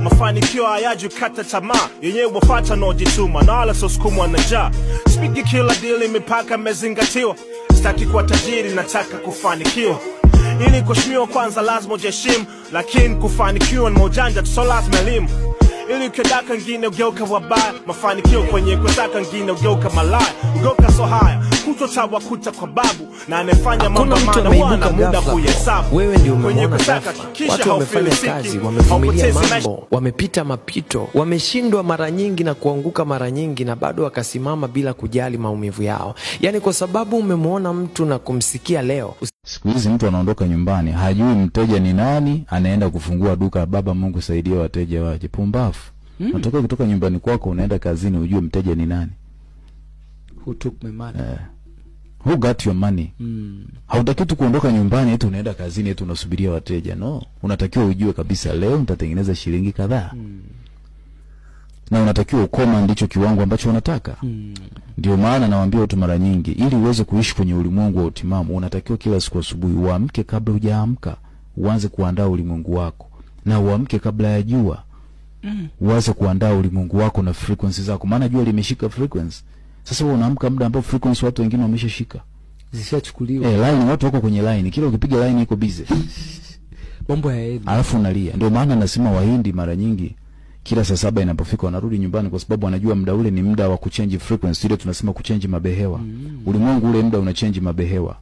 Mafanikio hayaji kata tamaa, yenyewe wafuata wanaojituma na wala sio sukumwa na njaa. Sipigi kila dili, mipaka imezingatiwa. Sitaki kuwa tajiri, nataka kufanikiwa. Ili kuheshimiwa kwanza lazima ujiheshimu, lakini kufanikiwa ni maujanja tu, so lazima elimu. Ili ukidaka ngine ugeuka wabaya, mafanikio kwenye kusaka ngine ugeuka malaya. Ugeuka so haya, kutotawakuta kwa babu, na anefanya mambo Hakuna mtu maana ameibuka wana muda ghafla. kuhesabu. Wewe ndio Kwenye umemwona kusaka ghafla. kisha Watu wamefanya haufilisiki, kazi, wamevumilia haupotezi maisha. mambo, wamepita mapito, wameshindwa mara nyingi na kuanguka mara nyingi, na bado wakasimama bila kujali maumivu yao. Yaani kwa sababu umemwona mtu na kumsikia leo, Siku hizi mtu anaondoka nyumbani hajui mteja ni nani, anaenda kufungua duka. Baba Mungu saidia wateja waje. Pumbavu. Unatoka kutoka nyumbani kwako unaenda kazini ujue mteja ni nani. Who took my money? Who got your money? Hautaki tu kuondoka nyumbani eti unaenda kazini eti unasubiria wateja. No, unatakiwa ujue kabisa leo nitatengeneza shilingi kadhaa. Na unatakiwa ukoma ndicho kiwango ambacho unataka. Ndio maana nawaambia watu mara nyingi, ili uweze kuishi kwenye ulimwengu wa utimamu, unatakiwa kila siku asubuhi uamke kabla hujaamka, uanze kuandaa ulimwengu wako, na uamke kabla ya jua. Uanze kuandaa ulimwengu wako na frequency zako, maana jua limeshika frequency. Sasa wewe unaamka muda ambao frequency watu wengine wameshashika. Zishachukuliwa. Line, watu wako kwenye line, kila ukipiga line iko busy. Mambo hayaendi. Alafu unalia. Ndio maana nasema Wahindi mara nyingi kila saa 7 inapofika wanarudi nyumbani, kwa sababu wanajua muda ule ni muda wa kuchange frequency. Ile tunasema kuchange mabehewa. Ulimwengu ule muda unachange mabehewa.